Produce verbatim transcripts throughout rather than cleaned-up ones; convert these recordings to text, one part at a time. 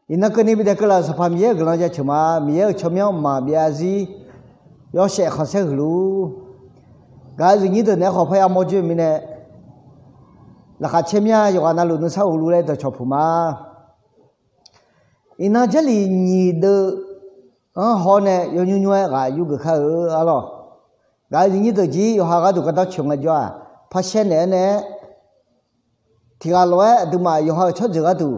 Iqnan keuvni bidaef keuvlaf-euq Sanqpaq Miqyaer-euq guiqlanq jaceuq ma. Miqyaer-euq tsawrmyanr mqmaq byav zarzir yawshaef khanqsaer huiq luf-ur. Gaq-eu zifnyir deuq naeq-aer khawf parya mawr joer-eu mirnae, laqkhaq caer mya yawqghaq navluf nuisar ghofluf laer dawqcawq puq ma. Iqnan Jarlif nyiq deuv-anr haw nae yawnymr nymr-aer ghaq yurgeuf kar-eu arlawr. Gaq-eu zifnyir deuq jir yawqha gharduq gardanr coeq ngaejawr-aq, parshaer naeq-aer nae-aer, tiq ghaq lof-aer aqduimaf yawqha-euq tsawrjeuq gharduq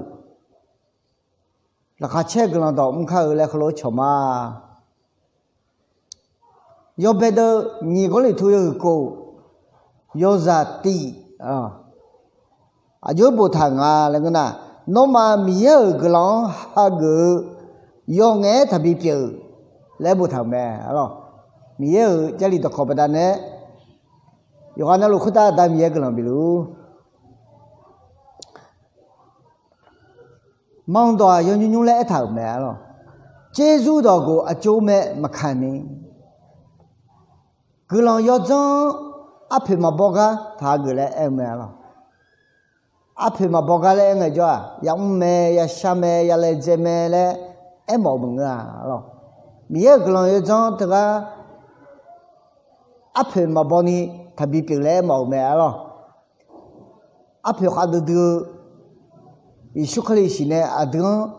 laqkhaq caer-eu guiqlanq dawq mr kar-eu laer heulof-aer cawq ma. Yawbae deuv nyiq Gawrliqtu yawhuiq kof yawzaq tiq, aqjox boftaq-euq nga laer ngeur nar, nawmaf Miqyaer-euq guiqlanq-anr hageuf-eu yawf ngaef-aer taqbi pyeuf-euq laer boftaq-euq mae arlawr. Miqyaer-euq Jarlif dawqkawq baqdanae yawqghaq navluf khoertav Aqda Miqyaer guiqlanq bif luf-ur. Manq dawq-aq yawnymr nymr laer aertaq-euq mae arlawr. Tserzur dawq ghof aqcov mae maqkaq ni, guiqlanq yawdzanr arpoeq maqbaw gar taq hageuf laer aer-eu mae arlawr. Arpoeq maqbaw gar laer aer ngaejawr-aq, yamr mae, yashar mae, yalaedzae mae laer aermawf-eu maqngeur-a arlawr. Miqyaer-euq guiqlanq yawdzanr teughaq arpoeq maqbaw ni taqbi pyeuf laer aermawf-eu mae arlawr. Arpoeq khavdui dui-eu Yeqsur Kali siqnae aqdui-anr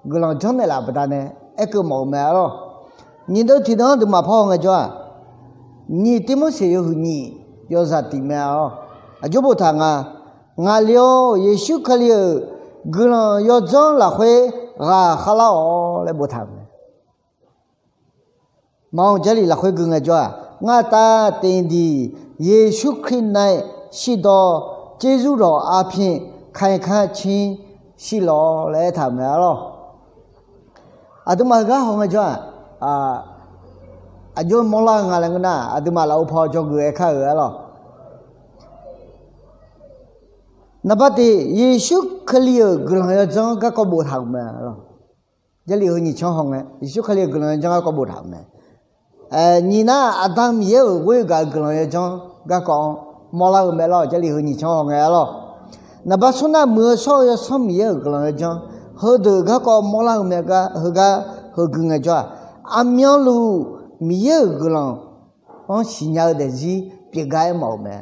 guiqlanq janrnaeq laf baqdanae aerkeuv mawf-eu mae arlawr. Nyiq deuv tiq deuv-anr duimaf parhaw ngaejawr-aq, nyiq Tirmorseq yawhuiq nyiq yawzaq tiq mae arlawr. Aqjox boftaq nga, ngaqli-or, Yeqsur Kali-euq guiqlanq yawdzanr lafkhoer ghaqkhav lar-awq laer boftaq-euq mae. Manq Jarlif lafkhoer gui ngaejawr-aq, ngar tav tevdiq Yeqsur Kali nav-aer shirdaw tserzur dawq arpyar kaika cir shirlawq laer aertaq-euq mae arlawr. Aqduimaf heugar haw ngaejawr-aq, aqjox mawrlar-eu nga laer ngeur nar, aqduimaf lafov paw dzawgeuf-aer kar-euq arlawr. Naqbar tiq, Yeqsur Kali-euq guiqlanq yawdzanr garkawv boftaq-euq mae arlawr. Jarlif heu nyiq canr hawngae, Yeqsur Kali-euq guiqlanq yawdzanr garkawv boftaq-euq mae. Nyiq nar, Aqda Miqyaer-euq ghoer gaq-eu guiqlanq yawdzanr garkawv-anr mawrlar-eu mae lawr. Jarlif heu nyiq canr hawngae arlawr. Naqbar smr nar, muiq-eu shawr-eu Yawsanr Miqyaer-euq guiqlanq yawdzanr heudeuq garkawv mawrlar-eu mae gar, heugar heu gui ngaejawr-aq, aqmyanluf Miqyaer-euq guiqlanq-anr siqnya-eu daefzir pyeufgar aermawf-euq mae.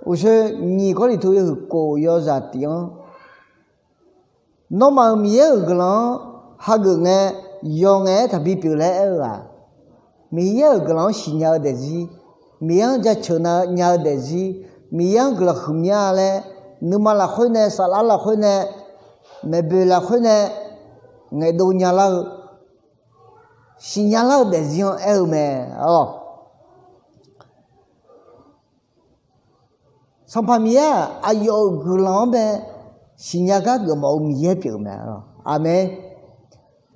Uqshoe nyiq Gawrliqtu yawhuiq kof yawzaq tiq-anr, nawmaf-euq Miqyaer-euq guiqlanq-anr hageuf ngae, yawf ngaef-aer taqbi pyeuf laer aer-eu-aq, Miqyaer-euq guiqlanq-anr siqnya-eu daefzir, Miqyaer-anr jaceuq nya-eu daefzir, Miqyaer-anr guiqlanq huiqmya laer, nuima lafkhoer nae, saflar lafkhoer nae, maeqboeq lafkhoer nae ngaeqdov nyalar-eu, siqnya lar-eu daefzir-anr aer-eu mae arlawr. Sanqpaq Miqyaer-aq, aqyawf-euq guiqlanq-anr bae siqnya gar geufmawf-eu Miqyaer pyeuf-eu mae arlawr. Aqmeq.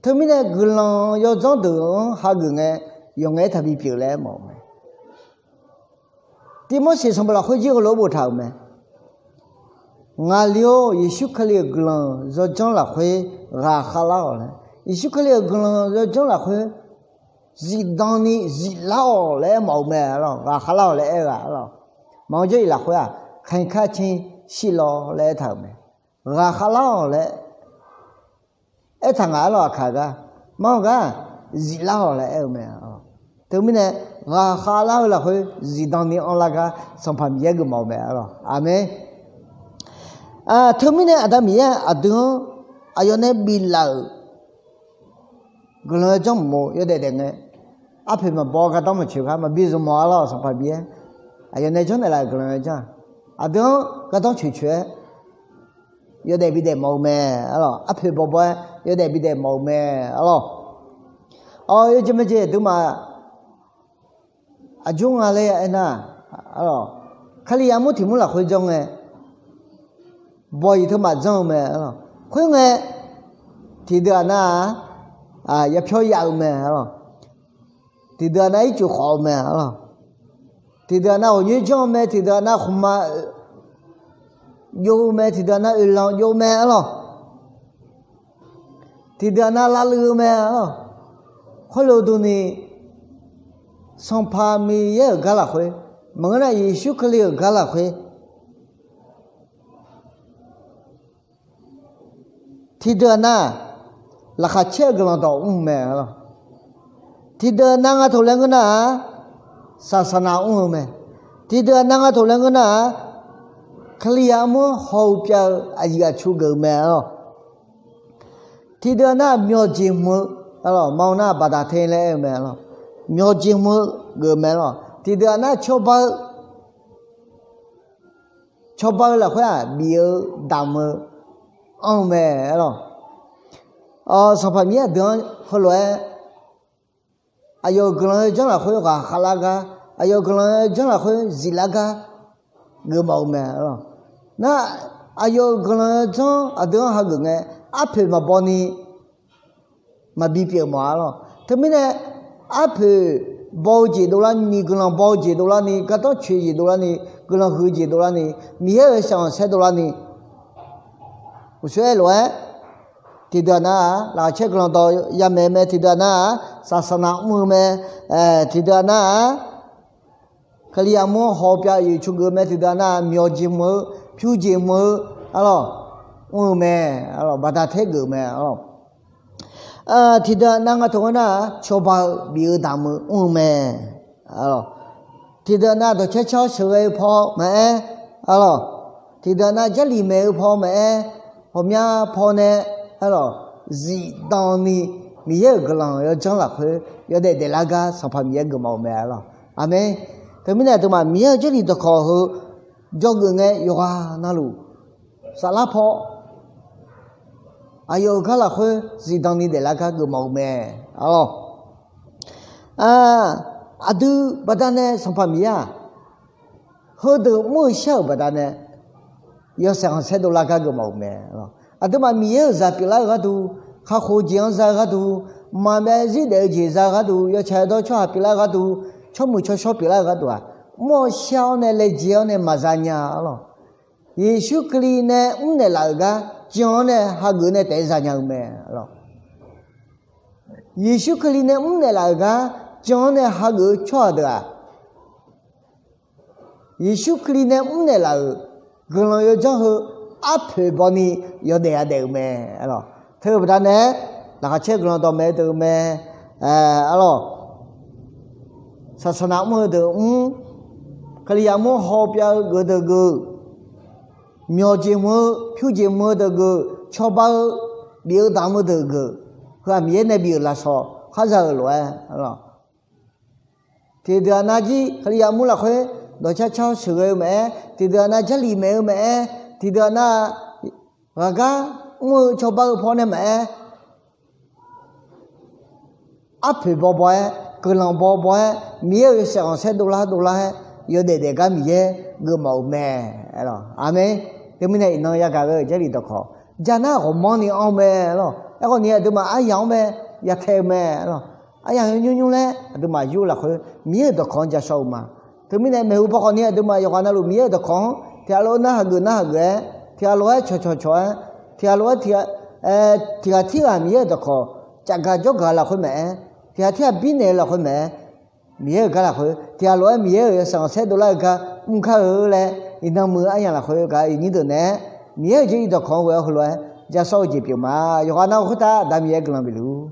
Teumirnae guiqlanq yawdzanr deuq-anr hageuf ngae, yawf ngaef-aer taqbi pyeuf laer aermawf-eu mae. Tirmorseq sanqbof lafkhoer jir heulof-aer boftaq-euq mae. Ngaqli-or, Yeqsur Kali-euq guiqlanq yawdzanr lafkhoer ghaqkhav lar-awq laer, Yeqsur Kali-euq guiqlanq yawdzanr lafkhoer zifdan ni ziflar-awq laer aermawf-eu mae arlawr. Ghaqkhav lar-awq laer aer-eu-aq arlawr. Manq-eu Jarlif lafkhoer-aq, khaeqkar cir shirlawq laer aertaq-euq mae. Ghaqkhav lar-awq laer aertaq ngaq arlawr. Aqkaq gar, manq-eu gar, ziflar-awq laer aer-eu mae. Teumirnae, ghaqkhav lar-eu lafkhoer zifdan ni anrlar gar Sanqpaq Miqyaer geufmawf-eu mae arlawr. Aqmeq. Teumirnae Aqda Miqyaer aqdui-anr aqyawf nae biflaf-euq guiqlanq yawdzanr mq-eu yawdaef daef ngae, arpoeq maqbaw gardanr maqcoeq gar maqbi zmq mawf arlawr. Sanqpaq Miqyaer aqyawf nae janrnaeq laf-euq guiqlanq yawdzanr-aq, aqdui-anr gardanr coeq coeq-aer yawdaef bidaef mawf-eu mae arlawr. Arpoeq bawbaw-aer yawdaef bidaef mawf-eu mae arlawr. Awq, yawjeq majeq aqduimaf aqjox nga laer aernar, arlawr, Kalizaq mur tiq mur lafkhoer janr ngae, bawq-iq teumaf janr-eu mae arlawr. Khoerngae, tiqdeuq-aq nar, yapyawr yaf-eu mae arlawr. Tiqdeuq-aq nar ircuf khawf-eu mae arlawr. Tiqdeuq-aq nar ghawqnyoer janr-eu mae, tiqdeuq-aq nar khmqma jov-eu mae, tiqdeuq-aq nar oeqlanq jov-eu mae arlawr. Tiqdeuq-aq nar lavluiv-eu mae arlawr. Khoerlof durni, Sanqpaq Miqyaer-euq gar lafkhoer, maqngeur nar Yeqsur Kali-euq gar lafkhoer, Tiqdeuq-aq nar, laqkhaq caer-eu guiqlanq dawq mr-eu mae lawq. Tiqdeuq-aq nar nga toq laer ngeur nar-aq, saqsaqnav mr-eu mae. Tiqdeuq-aq nar nga toq laer ngeur nar-aq, Kalizaq armur-anr haw-eu pyav-eu aqyuif aqtsu geuf-eu mae lawq. Tiqdeuq-aq nar, myawqjeq hmq-eu, maqanr nar baqdaq te laer aer-eu mae lawq. Myawqjeq hmq-eu geuf-eu mae lawq. Tiqdeuq-aq nar, cawba-eu cawba-eu lafkhoer-aq bif-eu damq-eu anr-eu mae lawq. Sanqpaq Miqyaer aqdui-anr heulof-aer aqyawf-euq guiqlanq yawdzanr lafkhoer ghaqkhav lar gar, aqyawf-euq guiqlanq yawdzanr lafkhoer ziflar gar geufmawf-eu mae lawq. Nar, aqyawf-euq guiqlanq yawdzanr aqdui-anr hageuf ngae, arpoeq maqbaw ni maqbi pyeuf mawf-a lawq. Teumirnae, arpoeq baw-eu jeq dovlarni, guiqlanq baw-eu jeq dovlarni, gardanr coeq jeq dovlarni, guiqlanq huiq jeq dovlarni, Miqyaer-euq yawshaef khanqsaer dovlarni, uqshoe aer lof-aer, tiqdeuq-aq nar-aq, laqkhaq caer guiqlanq dawq yamaeq-eu mae, tiqdeuq-aq nar-aq, saqsaqnav mr-eu mae, tiqdeuq-aq nar-aq, Kalizaq armur-anr haw pyav-eu aqyuif aqtsu geuf-eu mae, tiqdeuq-aq nar-aq, myawqjeq hmq-eu, pyurjeq hmq-eu, arlawq, mr-eu mae, arlawq, baqdaq taer geuf-eu mae, arlawq. Tiqdeuq-aq nar nga toq ngeur nar-aq, cawba-eu bif-eu damq-eu mr-eu mae, arlawq. Tiqdeuq-aq nar, dawqcar car-awr sheuqghae-eu paw maqaer, arlawq. Tiqdeuq-aq nar, jarlif maeq-eu paw maqaer, ghawqmya paw nae, arlawq, zifdan ni Miqyaer-euq guiqlanq yawdzanr lafkhoer yawdaef daeflar gar Sanqpaq Miqyaer geufmawf-eu mae, arlawq. Aqmeq. Teumirnae aqduimaf Miqyaer-euq jarlif dawqkawq heu jawrgeuf ngae yawqghaq navluf saflar paw aqyawf-euq gar lafkhoer zifdan ni daeflar gar geufmawf-eu mae, arlawq. Aqdui baqdanae Sanqpaq Miqyaer-aq, heudeuq mr-eu shar-euq baqdanae yawshaef khanqsaer dovlar gar geufmawf-eu mae, arlawq. Aqduimaf Miqyaer-euq zaq pyeuflar-eu gharduq, kakhof-eu jeq-anr za-eu gharduq, maqbyav zir daef-eu jeq za-eu gharduq, yawtsaq yawdawr tsawrhaq pyeuflar-eu gharduq, tsawrmuiq tsawrshawr pyeuflar-eu gharduq-aq, mr-awr shar-awr nae laejae-awr nae maqza nya, arlawq. Yeqsur Kali nae mrnaeq laf-euq gar jan-awr nae hageuf nae taef-aer za nya-eu mae, arlawq. Yeqsur Kali nae mrnaeq laf-euq gar jan-awr nae hageuf-eu tsawrhaq deuq-aq, Yeqsur Kali nae mrnaeq laf-euq guiqlanq yawdzanr heu arpoeq baw ni yawdaef yadaef-euq mae, arlawq. Teu-eu baqdanae laqkhaq caer guiqlanq dawqmaeq-eu deuq mae, arlawq. Saqsaqnav mr-eu deuq mr, Kalizaq armur-anr haw pyav-eu geuf deuq geuf, myawqjeq hmq-eu pyurjeq hmq-eu deuq geuf, cawba-eu bif-eu damq-eu deuq geuf, heu-aq Miqyaer nae bif-euq lafsawq khar za-euq lof-aer, arlawq. Tiqdeuq-aq nar jir Kalizaq armur lafkhoer dawqcar car-awr sheuqghae-eu maqaer, tiqdeuq-aq nar jarlif maeq-eu maqaer, tiqdeuq-aq nar ghaqgar mr-eu cawba-eu paw nae maqaer, arpoeq baw baw-aer, guiqlanq baw baw-aer, Miqyaer-euq yawshaef khanqsaer dovlar dovlar-aer, yawdaef daef gar Miqyaer geufmawf-eu mae, arlawq. Aqmeq. Teumirnae iqnan yagaq ghae-euq jarlif dawqkawq, ja nar ghawqmanrni anr-eu mae, arlawq. Aerkhawf ni aqduimaf aryaq-anr mae, yatae-eu mae, arlawq. Aryaq nymr nymr laer aqduimaf yur lafkhoer Miqyaer-euq dawqkawq-anr ja shawr-eu ma. Teumirnae maeqhu paw khawf ni aqduimaf yawqghaq navluf Miqyaer-euq dawqkawq-anr tiqghaq lof-aer narhaq geuf narhaq geuf-aer, tiqghaq lof-aer cawqcawq cawq-aer, tiqghaq lof-aer tiq, tiqghaq tirghaq Miqyaer-euq dawqkawq cafgaq jawrgaq lafkhoer maqaer, tiqghaq tirghaq birnaeq-eu lafkhoer maqaer, Miqyaer-euq gar lafkhoer tiqghaq lof-aer Miqyaer-euq yawshaef khanqsaer dovlar-eu gar mr kar-eu laer, iqnan muiq-eu aryaq lafkhoer gaq-eu iqnyir deuq naeq-aer, Miqyaer-euq jarlif dawqkawq-anr ghoe-awr heulof-aer ja shawr-eu jeq pyeuf ma. Yawqghaq navluf khoertav Aqda Miqyaer guiqlanq bif luf-ur.